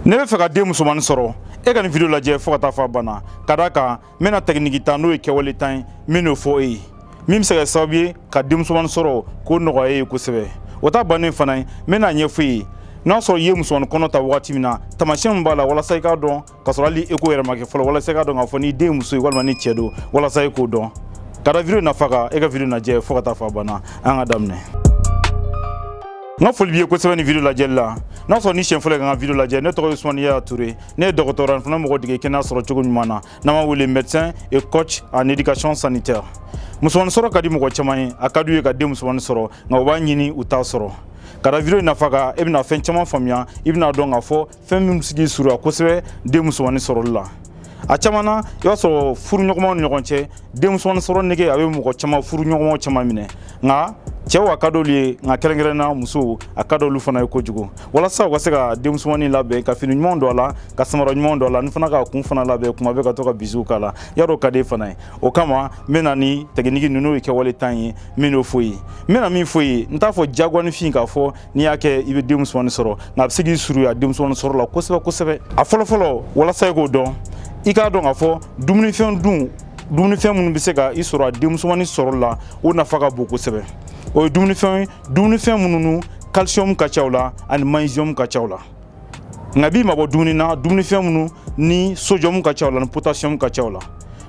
Ne bɛ fɛ ka den musomannin sɔrɔ, e ka nin video lajɛ fo ka taa fɔ a banna. Ka d'a kan n bɛna technique ta n'o ye kɛwale tan ye, min n'o fɔ e ye, min bɛ se ka kɛ sababu ye ka den musomannin sɔrɔ k'o nɔgɔya e ye kosɛbɛ. O ta bannen fana ye, n bɛna ɲɛfɔ e ye n'a sɔrɔ i ye musomannin kɔnɔ ta wagati min na, taamasiyɛn min b'a la walasa i k'a dɔn, k'a sɔrɔ hali e ko yɛrɛ ma kɛ fɔlɔ, walasa i k'a dɔn k'a fɔ n'i den ye muso ye walima ni cɛ don, walasa e k'o dɔn. Ka da video nafa kan, e ka video lajɛ fo ka taa fɔ a banna. An ka daminɛ. N ka foli b'i ye kosɛbɛ nin video lajɛli la. N'a sɔrɔ ni siɲɛ fɔlɔ ye ka n ka video lajɛ, ne tɔgɔ ye Usumani Yaya Ture. Ne ye dɔgɔtɔrɔ ye, fana mɔgɔ dege kɛnɛya sɔrɔ cogo ɲuman na, n'an b'a wele médecin et coach en éducation sanitaire. Musomannin sɔrɔ ka di mɔgɔ caman ye, a ka d'u ye ka den musomannin sɔrɔ, nka u b'a ɲini u t'a sɔrɔ. Ka da video nafa kan, e bɛna fɛn caman faamuya, i bɛna dɔn k'a fɔ fɛn min bɛ se k'i surunya kosɛbɛ den musomannin sɔrɔli la. A caman na, i b'a sɔrɔ furuɲɔgɔnmaw ni ɲɔgɔn cɛ, den musomannin sɔrɔ nege a bɛ mɔgɔ caman, furuɲɔgɔnmaw caman minɛ, nka cɛw a ka d'olu ye, nka kɛrɛnkɛrɛnnenya musow a ka d'olu fana ye kojugu. Walasa u ka se ka den musomannin labɛn, ka fini ɲumanw don a la, ka samara ɲumanw don a la, ni fana ka kun fana labɛn kuma bɛɛ ka to ka bisuw k'a la, yarɔ ka di e fana ye. O kama n bɛ na ni technique ninnu ye kɛwale tan ye, min n'o fɔ ye. N bɛna min fɔ ye, n t'a fɔ diyagoyanifin k'a fɔ n'i y'a kɛ i bɛ den musomannin sɔrɔ, nka a bɛ se k'i surunya den musomannin sɔrɔ la kosɛbɛ kosɛbɛ. A fɔlɔ fɔlɔ, walasa i k'o dɔn, i k'a dɔn k'a fɔ dumunifɛn dun, dumunifɛn minnu bɛ se ka i sɔrɔ a den musomannin sɔrɔ la, o nafa ka bon kosɛbɛ. O ye dumunifɛn ye, dumunifɛn minnu calcium ka ca o la ani magnésium ka ca o la. Nka b'i mabɔ dumuni na, dumunifɛn minnu ni sodium ka ca o la ni potassium ka ca o la.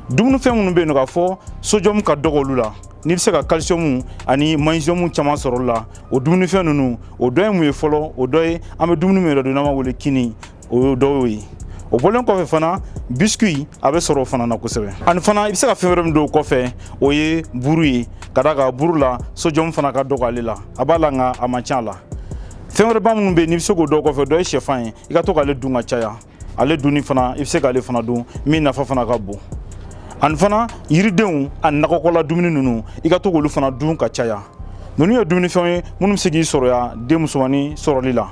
Dumunifɛn minnu bɛ yen nɔ k'a fɔ sodium ka dɔgɔ olu la, n'i bɛ se ka calcium ani magnésium caman sɔrɔ olu la, o dumunifɛn ninnu, o dɔ ye mun ye fɔlɔ? O dɔ ye an bɛ dumuni min yɛrɛ dun n'an b'a wele kini, o ye dɔw ye. O bɔlen kɔfɛ fana, biscuit a bɛ sɔrɔ o fana na kosɛbɛ. Ani fana i bɛ se ka fɛn wɛrɛ min don o kɔfɛ, o ye buru ye. Ka d'a kan buru la sodium fana ka dɔgɔ ale la, a b'a la nka a man ca la. Fɛn wɛrɛ ba minnu bɛ yen n'i bɛ se k'o dɔn kɔfɛ, dɔ ye sɛfan ye, i ka to k'ale dun ka caya. Ale dunni fana, i bɛ se k'ale fana dun, min nafa fana ka bon. Ani fana yiridenw ani nakɔkɔla dumuni ninnu, i ka to k'olu fana dun ka caya. Ninnu ye dumunifɛnw ye minnu bɛ se k'i sɔrɔ yan den musomannin sɔrɔli la.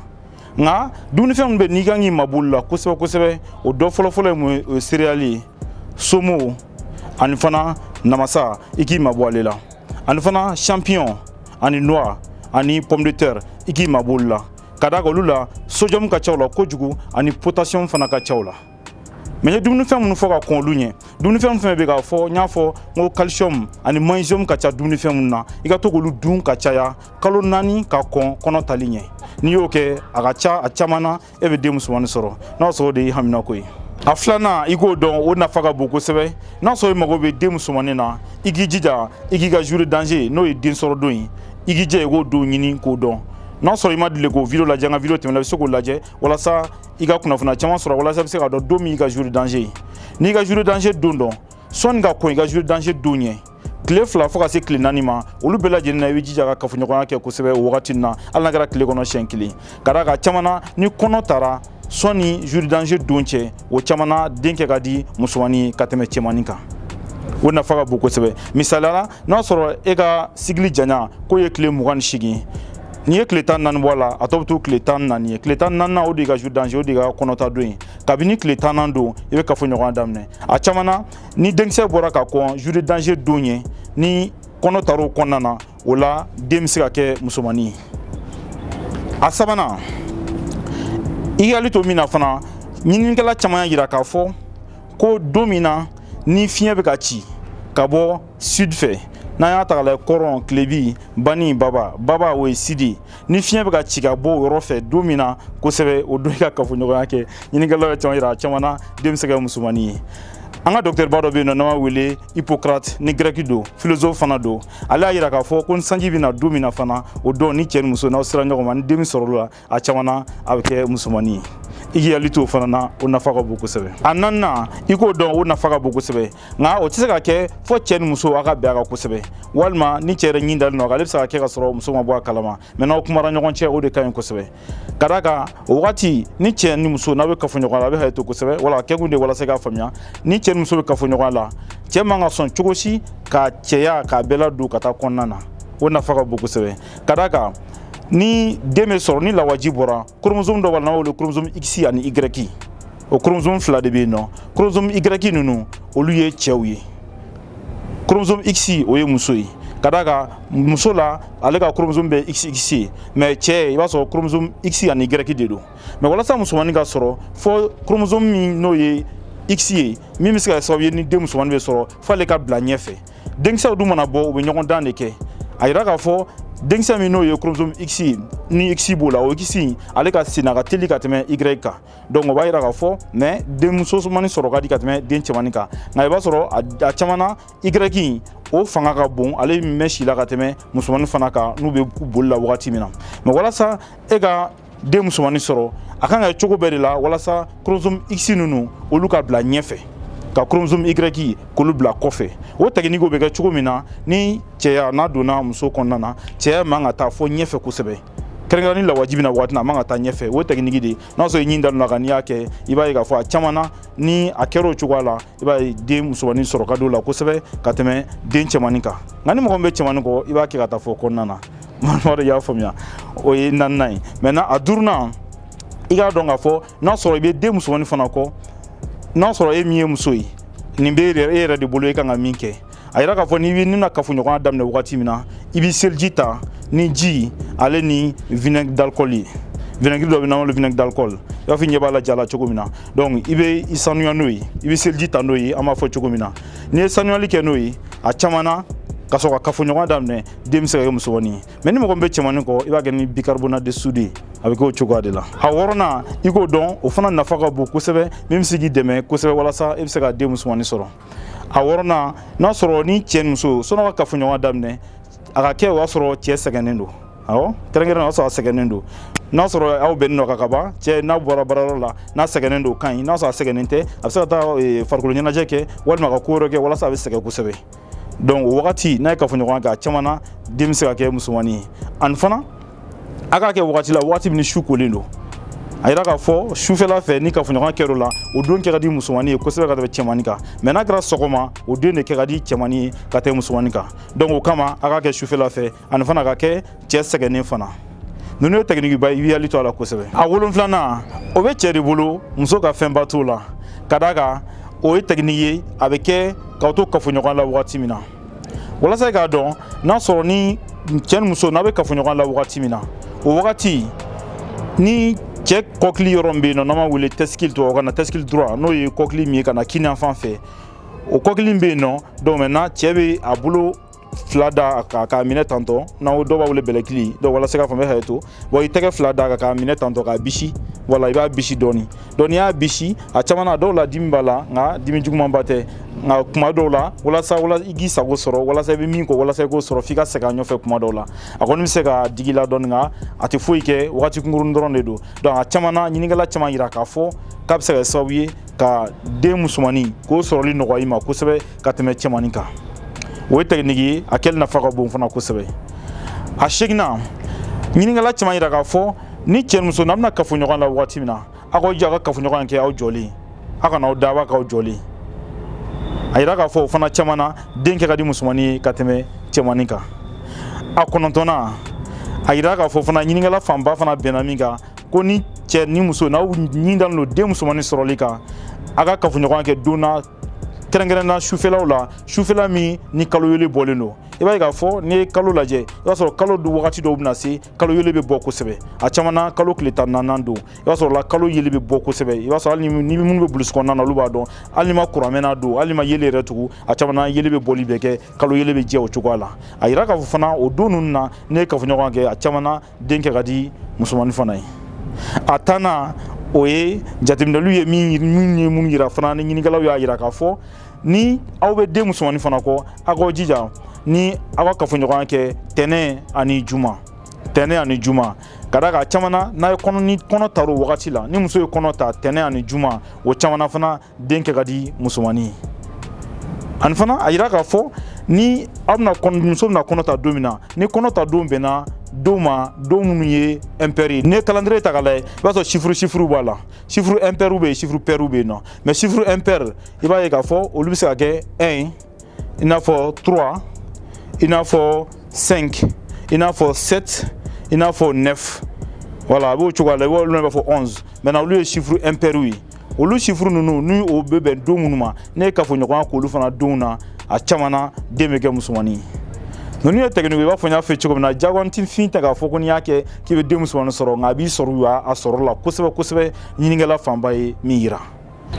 Nka dumunifɛn minnu bɛ yen n'i kan k'i mabɔ olu la kosɛbɛ kosɛbɛ, o dɔ fɔlɔfɔlɔ ye mun ye? O ye céréales ye, somo ani fana namasa, i k'i mabɔ ale la. Ani fana champignon ani noix ani pomme de terre, i k'i mabɔ olu la. Ka d'a kan olu la sodium ka ca o la kojugu ani potassium fana ka ca o la. Mais n ye dumunifɛn minnu fɔ ka kɔn olu ɲɛ, dumunifɛn fɛn bɛ k'a fɔ, n y'a fɔ n ko calcium ani magnésium ka ca dumunifɛn minnu na, i ka to k'olu dun ka caya kalo 4 ka kɔn kɔnɔ tali ɲɛ. N'i y'o kɛ, a ka ca a caman na, e bɛ den musomannin sɔrɔ. N'a sɔrɔ o de y'i haminako ye. A filanan, i k'o dɔn, o nafa ka bon kosɛbɛ. N'a sɔrɔ i mago bɛ den musomannin na, i k'i jija i k'i ka jour de danger, n'o ye den sɔrɔ don ye, i k'i jija i k'o don ɲini k'o dɔn. N'a sɔrɔ i ma deli k'o video lajɛ, an ka video tɛmɛna, i bɛ se k'o lajɛ walasa i ka kunnafoniya caman sɔrɔ, walasa i bɛ se k'a dɔn don min y'i ka jour de danger ye. N'i ka jour de danger don dɔn, sɔnni ka kɔn i ka jour de danger don ɲɛ, tile 2 fo ka se tile 4 ma, olu bɛɛ lajɛlen na, i bɛ jija ka kafoɲɔgɔnya kɛ kosɛbɛ o wagati in na, hali n'a kɛra tile kɔnɔ siɲɛ 1. Ka d'a kan caman na, ni kɔnɔ taara sɔnni jour de danger don cɛ, o caman na den kɛ ka di musomannin ye ka tɛmɛ cɛmannin kan. O nafa ka bon kosɛbɛ. Misaliya la, n'a sɔrɔ e ka sigili janya k'o ye tile 28, n'i ye tile 14 bɔ a la, a tɔ bɛ to tile 14 ye. Tile 14 o de y'i ka jour danger, o de y'i ka kɔnɔta don ye. Kabini tile 10 don, i bɛ kafoɲɔgɔnya daminɛ. A caman na, ni denkisɛ bɔra ka kɔn jour de danger don ɲɛ, ni kɔnɔ tar'o kɔnɔna na, o la den bɛ se ka kɛ musomannin ye. A sabanan, i hakili to min na fana, ɲininikɛla caman y'a jira k'a fɔ ko don min na ni fiɲɛ bɛ ka ci ka bɔ sud fɛ, n'an y'a ta k'a lajɛ kɔrɔn, tilebi, bani, baba, baba o ye sud ye. Ni fiɲɛ bɛ ka ci ka bɔ o yɔrɔ fɛ don min na kosɛbɛ, o don i ka kafoɲɔgɔnya kɛ. Ɲininikɛlaw ye caman jira, a caman na den bɛ se ka kɛ musomannin ye. An ka docteur ba dɔ bɛ yen nɔ, n'an b'a wele Hippocrate, ni grec don, philosophe fana don. Ale y'a jira k'a fɔ ko ni sanji bɛ na don min na fana, o don ni cɛ ni muso n'aw sera ɲɔgɔn ma, ni den min sɔrɔ la, a caman na a bɛ kɛ musomannin ye. I k'i hakili to o fana na, o nafa ka bon kosɛbɛ. A naaninan, i k'o dɔn, o nafa ka bon kosɛbɛ. Nka o tɛ se ka kɛ fo cɛ ni muso aw ka bɛn a kan kosɛbɛ, walima ni cɛ yɛrɛ ɲin dalen don a kan, ale bɛ se ka kɛ ka sɔrɔ muso ma bɔ a kalama. Mais n'aw kumara ɲɔgɔn cɛ, o de ka ɲi kosɛbɛ. Ka d'a kan o wagati ni cɛ ni muso n'aw bɛ kafoɲɔgɔnya la, a bɛ hakɛ to kosɛbɛ. Wala a kɛkun de walasa i k'a faamuya, ni cɛ ni muso bɛ kafoɲɔgɔnya la, cɛ man ka sɔn cogo si ka cɛya k'a bɛɛ ladon ka taa kɔnɔna na. O nafa ka bon kosɛbɛ. Ka d'a kan ni den bɛ sɔrɔ, ni lawaji bɔra, chromosome dɔ b'a la n'an b'a wele chromosome X ani Y, o chromosome 2 de bɛ yen nɔ. Chromosome Y ninnu, olu ye cɛw ye, chromosome X o ye muso ye. Ka d'a kan muso la, ale ka chromosome bɛ XX ye, mais cɛ, i b'a sɔrɔ chromosome X ani Y de don. Mais walasa musomanin ka sɔrɔ, fo chromosome min n'o ye X ye, min bɛ se ka kɛ sababu ye ni den musomanin bɛ sɔrɔ, f'ale ka bila ɲɛfɛ. Denkisɛw dun mana bɔ, u bɛ ɲɔgɔn dan de kɛ. A yira k'a fɔ denkisɛ min n'o ye chromosome X ye, ni X b'o la, o X in, ale ka sen a ka teli ka tɛmɛ Y kan. Donc o b'a yira k'a fɔ, mais denmusomanin sɔrɔ ka di ka tɛmɛ den cɛmannin kan. Nka i b'a sɔrɔ a caman na, Y in, o fanga ka bon, ale mɛn si la ka tɛmɛ musomanin fana kan n'u bɛ boli la wagati min na. Mais walasa e ka den musomanin sɔrɔ, a kan ka kɛ cogo bɛɛ de la walasa chromosome X ninnu, olu ka bila ɲɛfɛ, ka chromosome Y k'olu bila kɔfɛ. O technique bɛ kɛ cogo min na, ni cɛya n'a donna muso kɔnɔna na, cɛya man ka taa fo ɲɛfɛ kosɛbɛ, kɛrɛnkɛrɛn ni lawaji bɛna waati na, a man ka taa ɲɛfɛ. O technique de, n'a sɔrɔ i ɲin da kan, n'i y'a kɛ, i b'a ye k'a fɔ a caman na, ni a kɛra o cogoya la, i b'a ye den musomanin sɔrɔ ka di o la kosɛbɛ ka tɛmɛ den cɛmannin kan. Nka ni mɔgɔ min bɛ cɛmannin kɔ, i b'a kɛ ka taa fɔ kɔnɔna na. Maa y'a faamuya, o ye naaninan ye. Maintenant, a duurunan, i k'a dɔn k'a fɔ n'a sɔrɔ i bɛ den musomanin fana kɔ, n'a sɔrɔ e min ye muso ye, nin bɛ e yɛrɛ de bolo, e kan ka min kɛ. A yira k'a fɔ n'i bɛ na kafoɲɔgɔnya daminɛ wagati min na, i bɛ seliji ta ni ji ale ni vinaigre d'alcool ye. Vinaigre dɔ bɛ n'an wele vinaigre d'alcool, i b'a fɔ i ɲɛ b'a la ja la cogo min na. Donc i bɛ i sanuya n'o ye, i bɛ seliji ta n'o ye, an b'a fɔ cogo min na. N'i ye sanuyali kɛ n'o ye, a caman na, ka sɔrɔ ka kafoɲɔgɔnya daminɛ, den bɛ se ka kɛ musomanin ye. Mais ni mɔgɔ min bɛ cɛmannin kɔ, i b'a kɛ ni bicarbonate de soude ye, a bɛ kɛ o cogoya de la. A wɔɔrɔnan, i k'o dɔn, o fana nafa ka bon kosɛbɛ, min bɛ se k'i dɛmɛ kosɛbɛ walasa e bɛ se ka den musomanin sɔrɔ. A wɔɔrɔnan, n'a sɔrɔ ni cɛ ni muso sɔnni ka kafoɲɔgɔnya daminɛ, a ka kɛ o y'a sɔrɔ cɛ sɛgɛnnen don. Awɔ, kɛrɛnkɛrɛnnen, o y'a sɔrɔ a sɛgɛnnen don. N'a sɔrɔ aw bɛnnen nɔ ka ban, cɛ n'a bɔra baarayɔrɔ la, n'a sɛgɛnnen don, ka ɲi. N'a sɔrɔ a sɛgɛnnen tɛ, a bɛ se ka taa farikolo ɲɛnajɛ kɛ walima ka ko wɛrɛ kɛ walasa a bɛ sɛgɛn kosɛbɛ. Donc o wagati n'a ye kafoɲɔgɔnya kɛ, a caman na, den bɛ se ka kɛ musomanin ye. Ani fana, a k'a kɛ wagati la, wagati min ni su kolen don. A yira k'a fɔ sufɛla fɛ, ni kafoɲɔgɔnya kɛr'o la, o don kɛ ka di musomanin ye kosɛbɛ ka tɛmɛ cɛmannin kan. Mais n'a kɛra sɔgɔma, o den de kɛ ka di cɛmannin ye ka tɛmɛ musomanin kan. Donc o kama, a k'a kɛ sufɛla fɛ, ani fana ka kɛ cɛ sɛgɛnnen fana. Ninnu ye technique ba ye, i b'i hakili to a la kosɛbɛ. A wolonfilanan, o bɛ cɛ de bolo, muso ka fɛnba t'o la. Ka d'a kan o ye technique ye, a bɛ kɛ k'aw to kafoɲɔgɔnya la wagati min na. Walasa i k'a dɔn n'a sɔrɔ ni cɛ ni muso n'a bɛ kafoɲɔgɔnya la wagati min na, o wagati ni cɛ kɔkili yɔrɔ min bɛ yen nɔ, n'an b'a wele testicule tubabukan na, testicule droit, n'o ye kɔkili min ye ka na kini yan fan fɛ, o kɔkili min bɛ yen nɔ. Donc maintenant, cɛ bɛ a bolo fila da a k'a minɛ tantɔ, n'an ko dɔw b'a wele bɛlɛkili. Donc walasa k'a faamuya, hakɛ to. Bon, i tɛgɛ fila da kan k'a minɛ tantɔ, k'a bisi. Voilà, i b'a bisi dɔɔni. Donc n'i y'a bisi, a caman na, dɔw la dimi b'a la, nka dimi jugumanba tɛ. Nka kuma dɔw la, walasa i k'i sago sɔrɔ, walasa i bɛ min kɔ, walasa i k'o sɔrɔ, f'i ka segin a ɲɔfɛ. Kuma dɔw la, a kɔni bɛ se ka digi la dɔɔni, nka a tɛ foyi kɛ, wagati kunkurunin dɔrɔn de don. Donc a caman na, ɲininkɛla caman yira k'a fɔ k'a bɛ se ka kɛ sababu ye ka den musomanin k'o sɔrɔli nɔgɔya i ma kosɛbɛ ka tɛmɛ cɛmannin kan. O ye technique ye, a kɛli nafa ka bon fana kosɛbɛ. A seginna, ɲininkɛla caman yira k'a fɔ ni cɛ ni muso n'a bɛna kafoɲɔgɔn la wagati min na, aw k'aw jija ka kafoɲɔgɔn kɛ aw jɔlen, aw kana aw da, aw b'a k'aw jɔlen. A yira k'a fɔ o fana caman na, den kɛ ka di musomanin ye ka tɛmɛ cɛmannin kan. A kɔnɔntɔnnan, a yira k'a fɔ fana, ɲininkɛla fanba fana bɛnna min kan, ko ni cɛ ni muso n'aw ɲin dalen don den musomanin sɔrɔli kan, aw ka kafoɲɔgɔn kɛ don na, kɛrɛnkɛrɛnna sufɛlaw la, sufɛla min ni kalo yelen bɔlen don. I b'a ye k'a fɔ n'i ye kalo lajɛ, i b'a sɔrɔ kalo dun wagati dɔw bɛna se, kalo yelen bɛ bɔ kosɛbɛ. A caman na, kalo tile 14nan don, i b'a sɔrɔ la kalo yelen bɛ bɔ kosɛbɛ. I b'a sɔrɔ hali ni minnu bɛ burusi kɔnɔna na, olu b'a dɔn, hali ni ma kuran don, hali ni ma yelen yɛrɛ tugu, a caman na yelen bɛ bɔli bɛ kɛ, kalo yelen bɛ jɛ o cogoya la. A yira k'a fɔ fana o don ninnu na, n'i ye kafoɲɔgɔnya kɛ, a caman na, den kɛ ka di musomanin fana ye. A tannan, o ye jateminɛliw ye min ye mun yira fana, ni ɲininkɛlaw y'a yira k'a fɔ ni aw bɛ den musomanin fana kɔ, aw k'aw jija ni aw ka kafoɲɔgɔnya kɛ tɛnɛn ani juma, tɛnɛn ani juma. Ka d'a kan a caman na, n'a ye kɔnɔ, ni kɔnɔ tar'o wagati la, ni muso ye kɔnɔ ta tɛnɛn ani juma, o caman na fana, den kɛ ka di musomanin ye. Ani fana, a yira k'a fɔ ni aw bɛna kɔnɔ, muso bɛna kɔnɔ ta don min na, ni kɔnɔ ta don bɛnna don ma, don minnu ye impair ye. N'i ye calendrier ta k'a lajɛ, i b'a sɔrɔ chiffre b'a la, chiffre impair bɛ yen, chiffre pair bɛ yen nɔ. Mais chiffre impair, i b'a ye k'a fɔ olu bɛ se ka kɛ 1, i n'a fɔ 3, i n'a fɔ 5, i n'a fɔ 7, i n'a fɔ 9. Voilà, a b'o cogoya la, olu b'a fɔ 11. Maintenant, olu ye chiffre impair ye. Olu chiffre ninnu, ni o bɛ bɛn don minnu ma, ne ye kafoɲɔgɔnya k'olu fana donw na, a caman na, den bɛ kɛ musomanin ye. Ninnu ye technique i b'a fɔ n y'a fɔ cogo min na, jagoya tɛ fin ta k'a fɔ ko n'i y'a kɛ k'i bɛ den musomannin sɔrɔ, nka a b'i sɔrɔ a sɔrɔ la kosɛbɛ kosɛbɛ. Ɲininkɛla fanba ye min yira.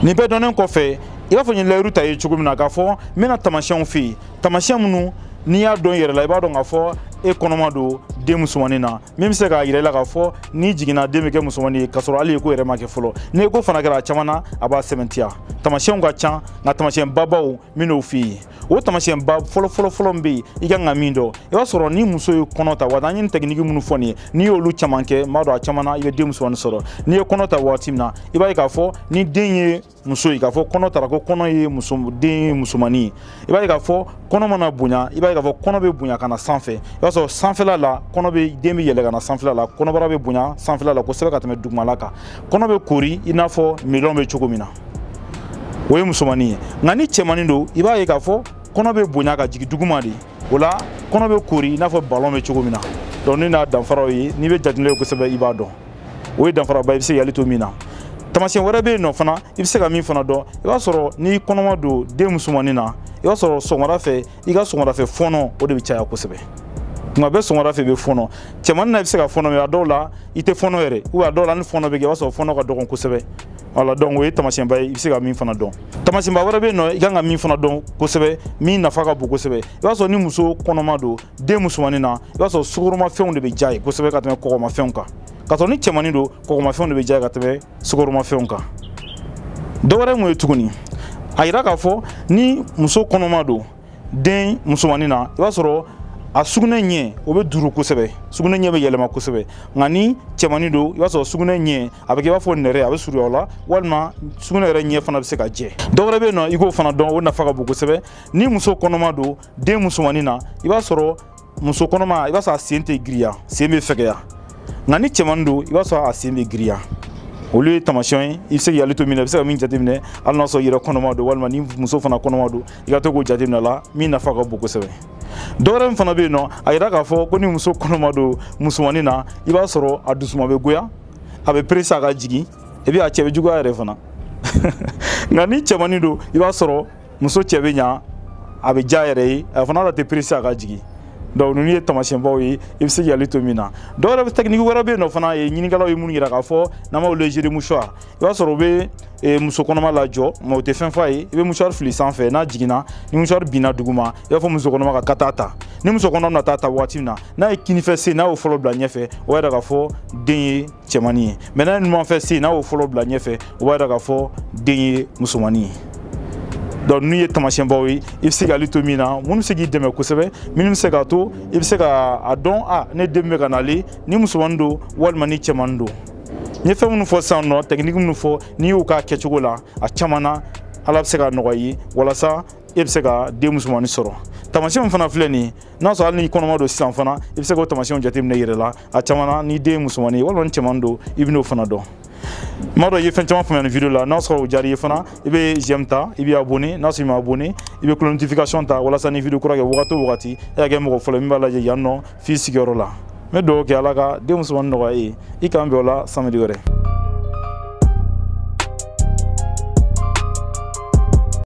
Nin bɛɛ dɔnnen kɔfɛ, i b'a fɔ n ye layiru ta ye cogo min na k'a fɔ n bɛna taamasiyɛnw f'i ye, taamasiyɛn minnu n'i y'a dɔn i yɛrɛ la, i b'a dɔn k'a fɔ e kɔnɔma don den musomannin na, min bɛ se k'a yira i la k'a fɔ n'i jiginna den bɛ kɛ musomannin ye, k'a sɔrɔ hali eko yɛrɛ ma kɛ fɔlɔ. Ni eko fana kɛra a caman na, a b'a sɛmɛntiya. Taamasiyɛnw ka ca, nka taamasiyɛn babaw min n'o f'i ye, o taamasiyɛn ba fɔlɔ fɔlɔ fɔlɔ min bɛ yen i kan ka min dɔn, i b'a sɔrɔ ni muso ye kɔnɔ ta waati, an ye nin technique minnu fɔ nin ye, n'i y'olu caman kɛ, n b'a dɔn a caman na i bɛ den musomannin sɔrɔ. N'i ye kɔnɔ ta waati min na, i b'a ye k'a fɔ ni den ye muso ye, k'a fɔ kɔnɔ taara ko kɔnɔ ye muso den ye musomannin ye, i b'a ye k'a fɔ kɔnɔ mana bonya, i b'a ye k'a fɔ kɔnɔ bɛ bonya ka na sanfɛ. I b'a sɔrɔ sanfɛla la kɔnɔ bɛ den bɛ yɛlɛ ka na sanfɛla la, kɔnɔbara bɛ bonya sanfɛla la kosɛbɛ ka tɛmɛ dugumala kan, kɔnɔ bɛ kori i n'a fɔ melon bɛ cogo min na, o ye musomannin ye. Nka ni cɛmannin don, i b'a ye k'a fɔ kɔnɔ bɛ bonya ka jigin duguma de, o la kɔnɔ bɛ kori i n'a fɔ ballon bɛ cogo min na. Donc ni n'a danfaraw ye, n'i bɛ jateminɛ kɛ kosɛbɛ, i b'a dɔn o ye danfaraba ye, i bɛ se k'i hakili to min na. Taamasiyɛn wɛrɛ bɛ yen nɔ fana, i bɛ se ka min fana dɔn, i b'a sɔrɔ n'i kɔnɔma don den musomannin na, i b'a sɔrɔ sɔgɔmada fɛ i ka sɔgɔmada fɛ fɔɔnɔ o de bɛ caya kosɛbɛ. Tuma bɛɛ sɔgɔmada fɛ i bɛ fɔɔnɔ. Cɛmannin na i bɛ se ka fɔɔnɔ, mais a dɔw la i tɛ fɔɔnɔ yɛrɛ, ou a dɔw la ni fɔɔnɔ bɛ kɛ, i b'a sɔrɔ fɔɔnɔ ka dɔgɔn kosɛbɛ. Voilà, donc o ye taamasiyɛnba ye i bɛ se ka min fana dɔn. Taamasiyɛnba wɛrɛ bɛ yen nɔ i kan ka min fana dɔn kosɛbɛ, min nafa ka bon kosɛbɛ, i b'a sɔrɔ ni muso kɔnɔma don den musomannin na, i b'a sɔrɔ sukoromafɛnw de bɛ diya ye kosɛbɛ ka tɛmɛ kɔgɔmafɛnw kan. K'a sɔrɔ ni cɛmannin don, kɔgɔmafɛnw de bɛ diya ye ka tɛmɛ sukoromafɛnw kan. Dɔ wɛrɛ mun ye tuguni, a yira k'a fɔ ni muso kɔnɔma don den musomannin na, i b'a sɔrɔ a sugunɛ ɲɛ o bɛ duru kosɛbɛ, sugunɛ ɲɛ bɛ yɛlɛma kosɛbɛ. Nka ni cɛmannin don, i b'a sɔrɔ sugunɛ ɲɛ a bɛ kɛ i b'a fɔ nɛrɛ, a bɛ surunya o la, walima sugunɛ yɛrɛ ɲɛ fana bɛ se ka jɛ. Dɔ wɛrɛ bɛ yen nɔ i k'o fana dɔn, o nafa ka bon kosɛbɛ. Ni muso kɔnɔma don den musomannin na, i b'a sɔrɔ muso kɔnɔma, i b'a sɔrɔ a sen tɛ girinya, sen bɛ fɛgɛya. Nka ni cɛmannin don, i b'a sɔrɔ a sen bɛ girinya. Olu ye taamasiyɛn ye, i bɛ se k'i hakili to min na, i bɛ se ka min jateminɛ, hali n'a sɔrɔ i yɛrɛ kɔnɔma don walima ni muso fana kɔnɔma don, i ka to k'o jateminɛ la, min nafa ka bon kosɛbɛ. Dɔ wɛrɛ min fana bɛ yen nɔ, a yira k'a fɔ ko ni muso kɔnɔma don musomannin na, i b'a sɔrɔ a dusuma bɛ goya, a bɛ pressé a ka jigin, et puis a cɛ bɛ juguya yɛrɛ fana. Nka ni cɛmannin don, i b'a sɔrɔ muso cɛ bɛ ɲa, a bɛ diya yɛrɛ ye, a fana tɛ pressé a ka jigin. Donc ninnu ye taamasiyɛnbaw ye, i bɛ se k'i hakili to min na. Dɔ wɛrɛ technique wɛrɛ bɛ yen nɔ fana, ye ɲininkɛlaw ye minnu yira k'a fɔ n'an b'a wele jeu de mouchoir, i b'a sɔrɔ u bɛ muso kɔnɔma lajɔ, mais o tɛ fɛn f'a ye, i bɛ mouchoir fili sanfɛ, n'a jiginna, ni mouchoir binna duguma, i b'a fɔ muso kɔnɔma ka taa ta. Ni muso kɔnɔma bɛna taa ta waati min na, n'a ye kinifɛ sen, n'a y'o fɔlɔ bila ɲɛfɛ, o b'a yira k'a fɔ den ye cɛmannin ye. Mais n'a ye numanfɛ sen, n'a y'o fɔlɔ bila ɲɛfɛ, o b'a yira k'a fɔ den ye musomannin ye. Donc n'u ye taamasiyɛnbaw ye, i bɛ se k'ale to min na, minnu bɛ se k'i dɛmɛ kosɛbɛ, minnu bɛ se k'a to i bɛ se k'a dɔn, a ne den bɛ ka nalen, ni musomannin don walima ni cɛmannin don. N ye fɛn minnu fɔ sisan nɔ, technique minnu fɔ, n'i y'o k'a kɛcogo la, a caman na Ala bɛ se k'a nɔgɔya i ye walasa e bɛ se ka den musomannin sɔrɔ. Taamasiyɛn min fana filɛ nin ye, n'a sɔrɔ hali n'i kɔnɔma don sisan fana, i bɛ se k'o taamasiyɛnw jateminɛ i yɛrɛ la, a caman na n'i den ye musomannin ye walima ni cɛmannin don, i bɛ n'o fana dɔn. N b'a dɔn i ye fɛn caman faamuya nin vidéo la, n'a sɔrɔ o diyara i ye fana, i bɛ j'aime ta, i bɛ abonné, n'a sɔrɔ i ma abonné, i bɛ cloche notification ta walasa ni vidéo kura kɛ wagati o wagati, e ka kɛ mɔgɔ fɔlɔ min b'a lajɛ yan nɔ f'i sigiyɔrɔ la. N bɛ dugawu kɛ Ala ka den musomannin nɔgɔya i ye, i k'an bɛn o la samedi wɛrɛ.